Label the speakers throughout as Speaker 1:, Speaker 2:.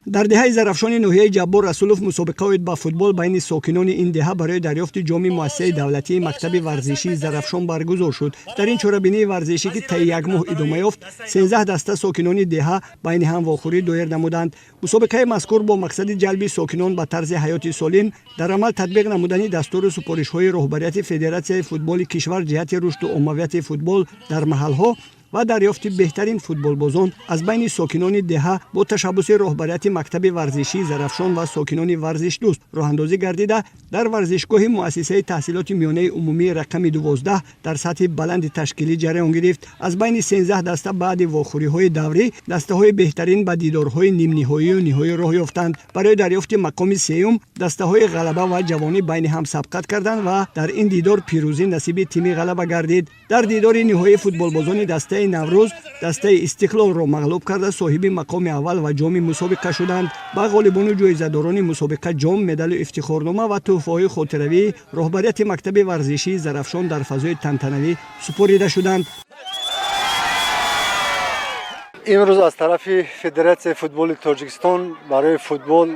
Speaker 1: Дар деҳаи Зарафшони ноҳияи Ҷаббор Расулов мусобиқа оид ба футбол байни сокинони ин деҳа барои дарёфти ҷоми муассисаи давлатии мактаби варзишии Зарафшон баргузор шуд. Дар ин чорабинии варзишӣ, ки таи як моҳ идома ёфт, 13 даста сокинони деҳа байни ҳам вохӯрӣ доир намуданд. Мусобиқаи мазкур бо мақсади ҷалби сокинон ба тарзи ҳаёти солим, дар амал татбиқ намудани дастуру супоришҳои роҳбарияти Федератсияи футболи кишвар ҷиҳати рушду оммавияти футбол дар маҳалҳо ва дарёфти беҳтарин футболбозон аз байни сокинони деҳа бо ташаббуси роҳбарияти мактаби варзишии Зарафшон ва сокинони варзишдӯст роҳандозӣ гардида, дар варзишгоҳи муассисаи таҳсилоти миёнаи умумии рақами 12 дар сатҳи баланди ташкилӣ ҷараён гирифт. Аз байни 13 даста баъди вохӯриҳои даврӣ дастаҳои беҳтарин ба дидорҳои нимниҳоию ниҳоӣ роҳ ёфтанд. Барои дарёфти мақоми сеюм дастаҳои Ғалаба ва Ҷавонӣ байни ҳам сабқат карданд ва дар ин дидор пирӯзӣ насиби тими Ғалаба гардид. Дар дидори ниҳоӣ футболбозони дастаи Наврӯз дастаи Истиқлолро мағлуб карда, соҳиби мақоми аввал ва ҷоми мусобиқа шуданд. Ба ғолибону ҷоизадорони мусобиқа ҷом, медалу ифтихорнома ва тӯҳфаҳои хотиравии роҳбарияти мактаби варзишии Зарафшон дар фазои тантанавӣ супорида шуданд.
Speaker 2: Имрӯз аз тарафи Федератсияи футболи Тоҷикистон барои футбол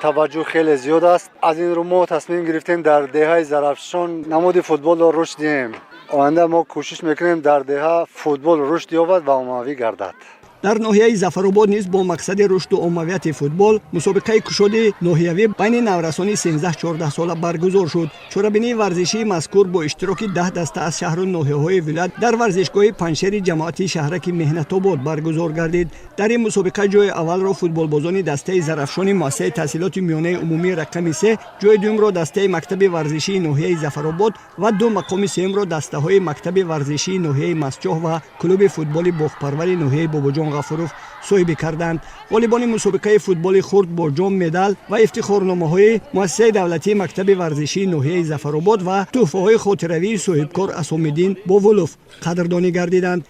Speaker 2: таваҷҷӯҳ хеле зиёд аст. Аз ин рӯ мо тасмим гирифтем, дар деҳаи Зарафшон намуди футболро рушд диҳем. Оянда мо кӯшиш мекунем, дар деҳа футбол рушд ёбад ва оммавӣ гардад.
Speaker 1: Дар ноҳияи Зафаробод низ бо мақсади рушду оммавияти футбол мусобиқаи кушоди ноҳиявӣ байни наврасони 13-14 сола баргузор шуд. Чорабинии варзишии мазкур бо иштироки 10 даста аз шаҳру ноҳияҳои вилоят дар варзишгоҳи Панҷшери ҷамоати шаҳраки Меҳнатобод баргузор гардид. Дар ин мусобиқа ҷои аввалро футболбозони дастаи Зарафшони муассисаи таҳсилоти миёнаи умумии рақами 3, ҷои дуюмро дастаи мактаби варзишии ноҳияи Зафаробод ва ду мақоми сеюмро дастаҳои мактаби варзишии ноҳияи Мастчоҳ ва клуби футболи Боғпарвари ноҳияи Бобоҷон Ғафуров соҳибӣ карданд. Ғолибони мусобиқаи футболи хурд бо ҷом, медал ва ифтихорномаҳои муассисаи давлатии мактаби варзишии ноҳияи Зафаробод ва тӯҳфаҳои хотиравии соҳибкор Асомиддин Бовулов қадрдонӣ гардиданд.